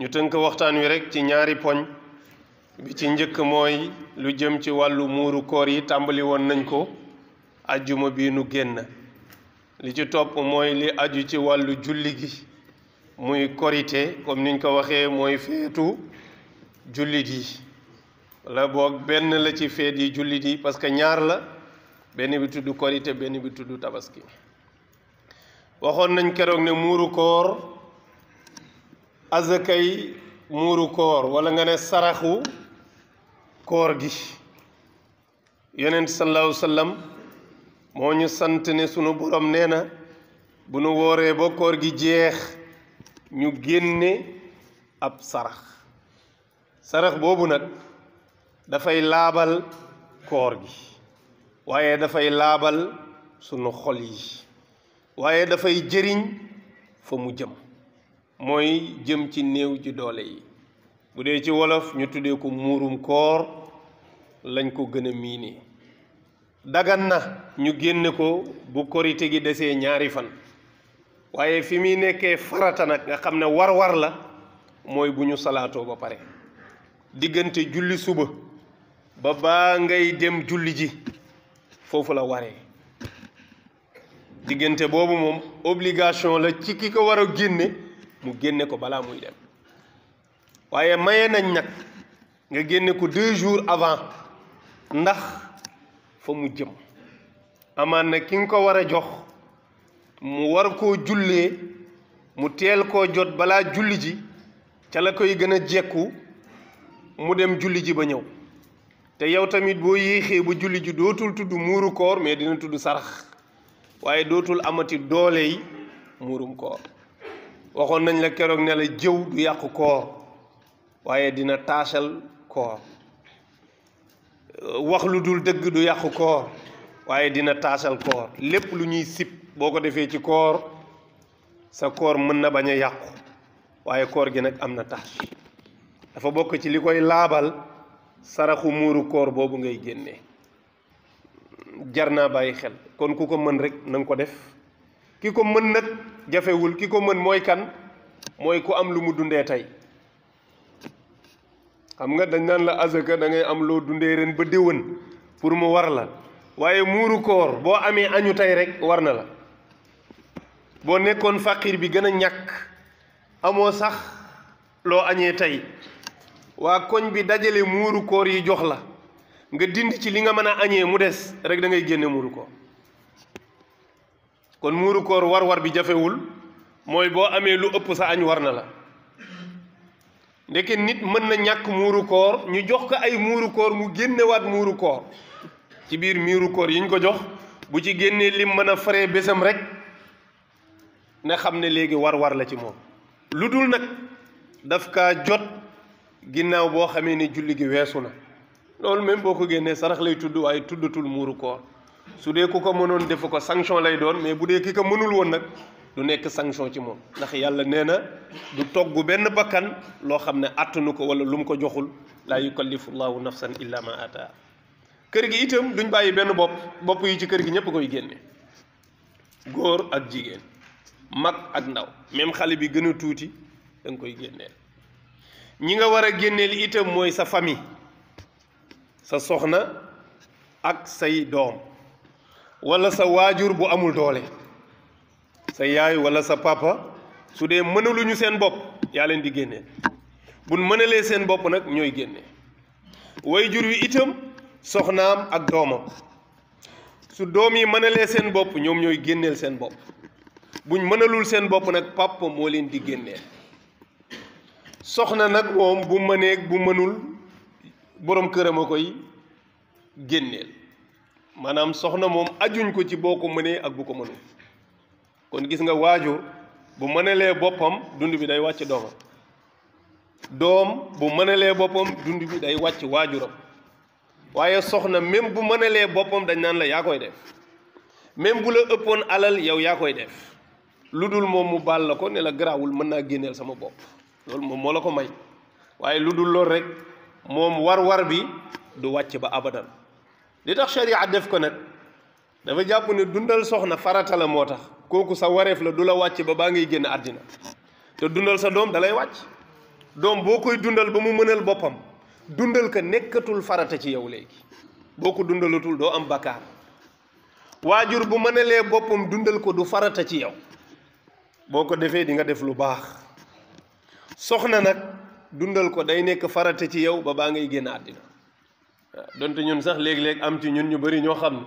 ñu tënk waxtaan wi rek ci ñaari poñ bi ci njëkk mooy lu jëm ci wàllu muuru koor yi tàmbali woon nañ ko ajjuma bii nu génn li ci topp mooy li aju ci wàllu julli gi muy korité comme niñ ko waxee mooy feetu jullit yi wala boog benn la ci feet yi jullit yi parce que ñaar la benn bi tudd korité benn bi tudd tabaski waxoon nañ keroog ne muuru koor azakay muuru koor wala nga ne saraxu koor gi yonent sallallahu alayhi wa sallam moo ñu sant ne sunu borom nee na bu nu wooree ba koor gi jeex ñu génne ab sarax boobu nag dafay laabal koor gi waaye dafay laabal sunu xol yi waaye dafay jëriñ fa mu jëm mooy jëm ci néew ji doole yi bu dee ci wolof ñu tuddee ko muurum koor lañ ko gën a miine dagan na ñu génne ko bu korite gi desee ñaari fan waaye fi muy nekkee farata nag nga xam ne war la mooy bu ñu salaatoo ba pare diggante julli suba ba baa ngay dem julli ji foofu la waree diggante boobu moom obligation la ci ki ko war a génne mu génne ko balaa muy dem waaye maye nañ nag nga génne ko 2 jours avant ndax fa mu jëm amaan na ki nga ko war a jox mu war koo jullee mu teel koo jot balaa julli ji ca la koy gën a jekku mu dem julli ji ba ñëw te yow tamit boo yéexee ba julli ji dootul tudd muuru koor mais dina tudd sarax waaye dootul amati doole yi muurum koor waxoon nañ la keroog ne la jëw du yàqu koor waaye dina taasal koor wax lu dul dëgg du yàqu koor waaye dina taasal koor lépp lu ñuy sib boo ko defee ci koor sa koor mën na bañ a yàqu waaye koor gi nag am na taas dafa bokk ci li koy laabal saraxu muuru koor boobu ngay génnee jar naa bàyyi xel kon ku ko mën rek na nga ko def ki ko mën nag jafewul ki ko mën mooy kan mooy ku am lu mu dundee tey xam nga dañ naan la azaka da ngay am loo dundee ren ba déwén pour mu war la waaye muuru koor boo amee añu tey rek war na la boo nekkoon faqir bi gën a ñàkk amoo sax loo añee tey waa koñ bi dajale muuru koor yi jox la nga dindi ci li nga mën a añee mu des rek da ngay génne muuru koor kon muuru koor war bi jafewul mooy boo amee lu ëpp sa añ war na la ndeke nit mën na ñàkk muuru koor ñu jox ko ay muuru koor mu génnewaat muuru koor ci biir muuru koor yi ñu ko jox bu ci génnee lim mën a faree bésam rek ne xam ne léegi war la ci moom lu dul nag daf kaa jot ginnaaw boo xamee ne julli gi weesu na loolu même boo ko génnee sarax lay tudd waaye tuddatul muuru koor su dee ku ko mënoon defu ko sanction lay doon mais bu dee ki ko mënul woon nag du nekk sanction ci moom ndax yàlla nee na du togg benn bakkan loo xam ne attanu ko wala lu mu ko joxul laa yukallifu llahu nafsan illa ma ataa kër gi itam duñ bàyyi benn bopp yi ci kër gi ñëpp koy génne góor ak jigéen mag ak ndaw même xale bi gën a tuuti da nga koy génneel ñi nga war a génneel itam mooy sa famille sa soxna ak say doom wala sa waajur bu amul doole sa yaay wala sa papa su dee mënaluñu seen bopp yaa leen di génneel buñ mënalee seen bopp nag ñooy génne waajur wi itam soxnaam ak doomam su doom yi mënalee seen bopp ñoom ñooy génneel seen bopp buñ mënalul seen bopp nag papa moo leen di génneel soxna nag moom bu mëneeg bu mënul borom këram a koy génneel maanaam soxna moom ajuñ ko ci boo ko mënee ak bu ko mënul kon gis nga waajur bu mënalee boppam dund bi day wàcc doomam doom bu mënalee boppam dund bi day wàcc waajuram waaye soxna même bu mënalee boppam dañ naan la yaa koy def même bu la ëppoon alal yow yaa koy def lu dul moom mu baal la ko ne la garaawul mën naa génneel sama bopp loolu moom moo la ko may waaye lu dul loolu rek moom war bi du wàcc ba abadan li tax sharia def ko nag dafa jàpp ne dundal soxna farata la moo tax kooku sa wareef la du la wàcc ba baa ngay génn àddina te dundal sa doom dalay wàcc doom boo koy dundal ba mu mënal boppam dundal ko nekkatul farata ci yow léegi boo ko dundalatul doo am bakkaar waajur bu mënalee boppam dundal ko du farata ci yow boo ko defee di nga def lu baax soxna nag dundal ko day nekk farata ci yow ba baa ngay génn àddina waaw donte ñun sax léeg-léeg am ci ñun ñu bari ñoo xam ne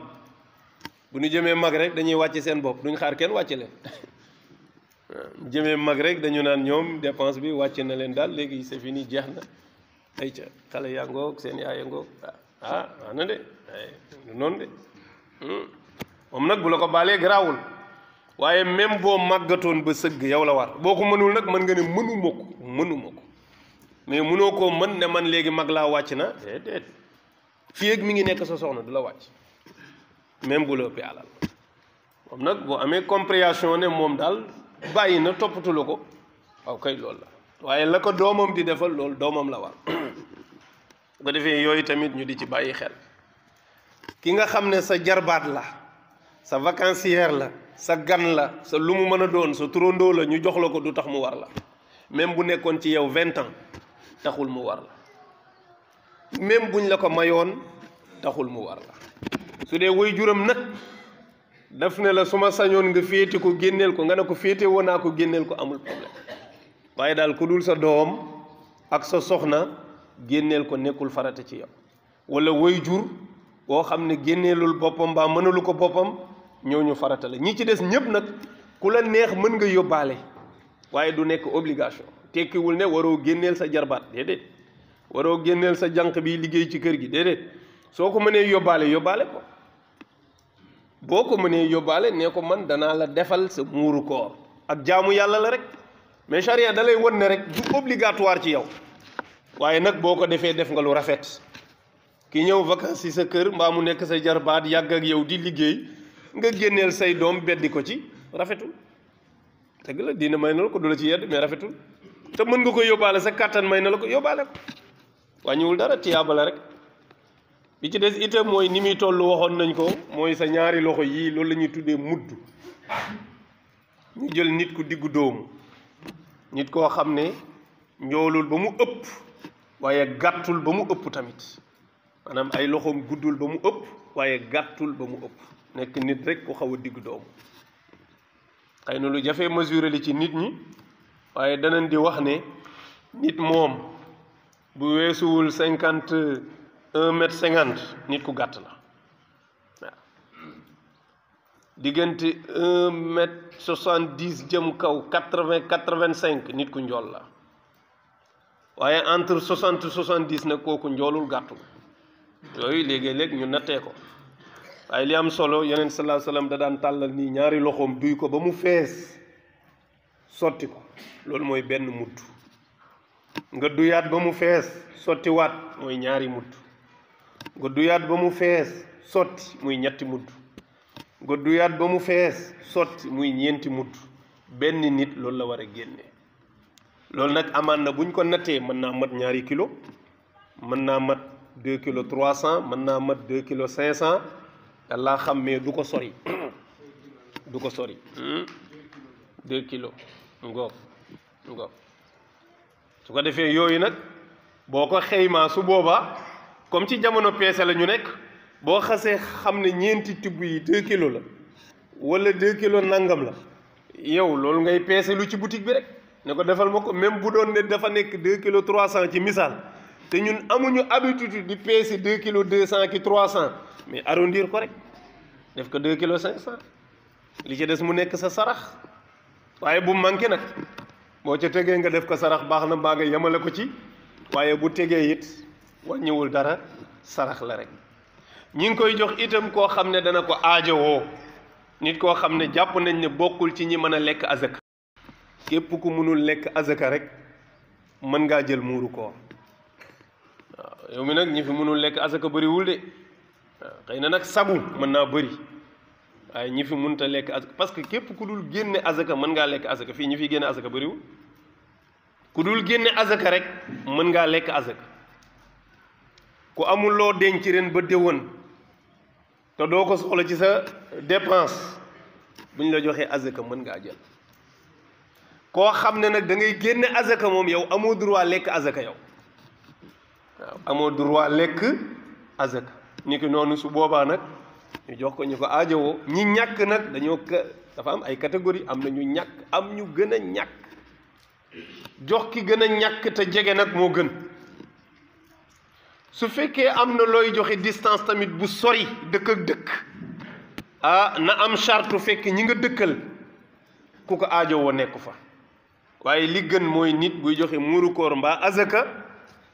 bu ñu jëmee mag rek dañuy wàcc seen bopp duñ xaar kenn wàcc leen waaw jëmee mag rek dañu naan ñoom dépense bi wàcc na leen daal léegi c'est fini jeex na ay ca xale yaa ngoog seen yaaya ngoog ah wax na de du noonu de moom nag bu la ko baalee garaawul waaye même boo màggatoon ba sëgg yow la war boo ko mënul nag mën nga ne mënuma ko mais mënoo koo mën ne man léegi mag laa wàcc na déedéet fii ak mi ngi nekk sa soxna du la wàcc même bu la ëppee alal moom nag boo amee compréhension ne moom daal bàyyi na toppatu la ko waaw kay loolu la waaye la ko doomam di defal loolu doomam la war bu ko defee yooyu tamit ñu di ci bàyyi xel ki nga xam ne sa jarbaat la sa vacancière la sa gan la sa lu mu mën a doon sa turandoo la ñu jox la ko du tax mu war la même bu nekkoon ci yow 20 ans taxul mu war la même buñ la ko mayoon taxul mu war la su dee way juram nag daf ne la su ma sañoon nga féete ko génneel ko nga ne ko féete woon naa ko génneel ko amul problème waaye daal ku dul sa doom ak sa soxna génneel ko nekkul farata ci yow wala way jur boo xam ne génneelul boppam mbaa mënalu ko boppam ñooñu farata la ñi ci des ñëpp nag ku la neex mën nga yóbbaale waaye du nekk obligation tekkiwul ne waroo génneel sa jarbaat déedéet waroo génneel sa jànq bi liggéey ci kër gi déedéet soo ko mënee yóbbaale ko boo ko mënee yóbbaale nee ko man danaa la defal sa muuru koor ak jaamu yàlla la rek mais charia da lay won ne rek du obligatoire ci yow waaye nag boo ko defee def nga lu rafet ki ñëw vacances ci sa kër mbaa mu nekk sa jarbaat yàgg ak yow di liggéey nga génneel say doom beddi ko ci rafetul dëgg la diina may na la ko du la ci yedd mais rafetul te mën nga ko yóbbaale sa kàttan may na la ko yóbbaale ko wàññiwul dara tiyaaba la rek bi ci des itam mooy ni muy toll waxoon nañ ko mooy sa ñaari loxo yii loolu la ñuy tuddee mudd ñu jël nit ku diggu dóomu nit koo xam ne njoolul ba mu ëpp waaye gàttul ba mu ëpp tamit maanaam ay loxoom guddul ba mu ëpp waaye gàttul ba mu ëpp nekk nit rek ku xaw a diggu doomu xëy na lu jafee mesurer li ci nit ñi waaye danañ di wax ne nit moom bu weesuwul 51 m 50 nit ku gàtt la waaw diggante 1 m 70 jëm kaw 80 85 nit ku njool la waaye entre 60 70 nag kooku njoolul gàttul yooyu léegi-léeg ñu nattee ko waaye li am solo yeneen sallallahu alayhi wasallam da daan tàllal nii ñaari loxoom duy ko ba mu fees sotti ko loolu mooy benn mudd nga duyaat ba mu fees sotti waat mooy ñaari mudd nga duyaat ba mu fees sotti muy ñetti mudd nga duyaat ba mu fees sotti muy ñeenti mudd benn nit loolu la war a génne loolu nag amaan na buñ ko nattee mën naa mat ñaari kilo mën naa mat 2 kilo 300 mën naa mat 2 kilo 500 yàlla xam mais du ko sori du ko sori 2 kilos ngoog su ko defee yooyu nag boo ko xëymaa su boobaa comme ci jamono peese la ñu nekk boo xasee xam ne ñeenti tibb yi 2 kilos la wala 2 kilos nangam la yow loolu ngay peese lu ci boutique bi rek ne ko defal ma ko même bu doon ne dafa nekk 2 kilos 300 ci misaal te ñun amuñu habitude di peese 2 kilos 200 ki 300 mais arrondir ko rek def ko 2 kilos 500 li ci des mu nekk sa sarax waaye bu manqué nag boo ca tegee nga def ko sarax baax na mbaa nga yemale ko ci waaye bu tegee it wàññiwul dara sarax la rek ñi ngi koy jox itam koo xam ne dana ko aajowoo nit koo xam ne jàpp nañ ne bokkul ci ñi mën a lekk azaka képp ku mënul lekk azaka rek mën ngaa jël muuru koor waaw yow mi nag ñi fi mënul lekk azaka bëriwul de waaw xëy na nag sabu mën naa bëri waaye ñi fi mënta lekk azaka parce que képp ku dul génne azaka mën ngaa lekk azaka fii ñi fi génne azaka bëriwul ku dul génne azaka rek mën ngaa lekk azaka ku amul loo denc ren ba déwén te doo ko soxla ci sa dépense bu ñu la joxee azaka mën ngaa jël koo xam ne nag da ngay génne azaka moom yow amoo droit lekk azaka yow waaw amoo droit lekk azaka ni ki noonu su boobaa nag ñu jox ko ñu ko aajowoo ñi ñàkk nag dafa am ay catégorie am na ñu ñàkk am ñu gën a ñàkk jox ki gën a ñàkk te jege nag moo gën su fekkee am na looy joxe distance tamit bu sori dëkk ak dëkk na am charte fekk ñi nga dëkkal ku ko aajowoo nekk fa waaye li gën mooy nit buy joxe muuru koor mbaa azaka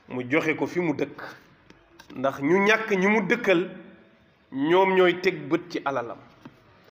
mu joxe ko fi mu dëkk ndax ñu ñàkk ñi mu dëkkal ñoom ñooy teg bët ci alalam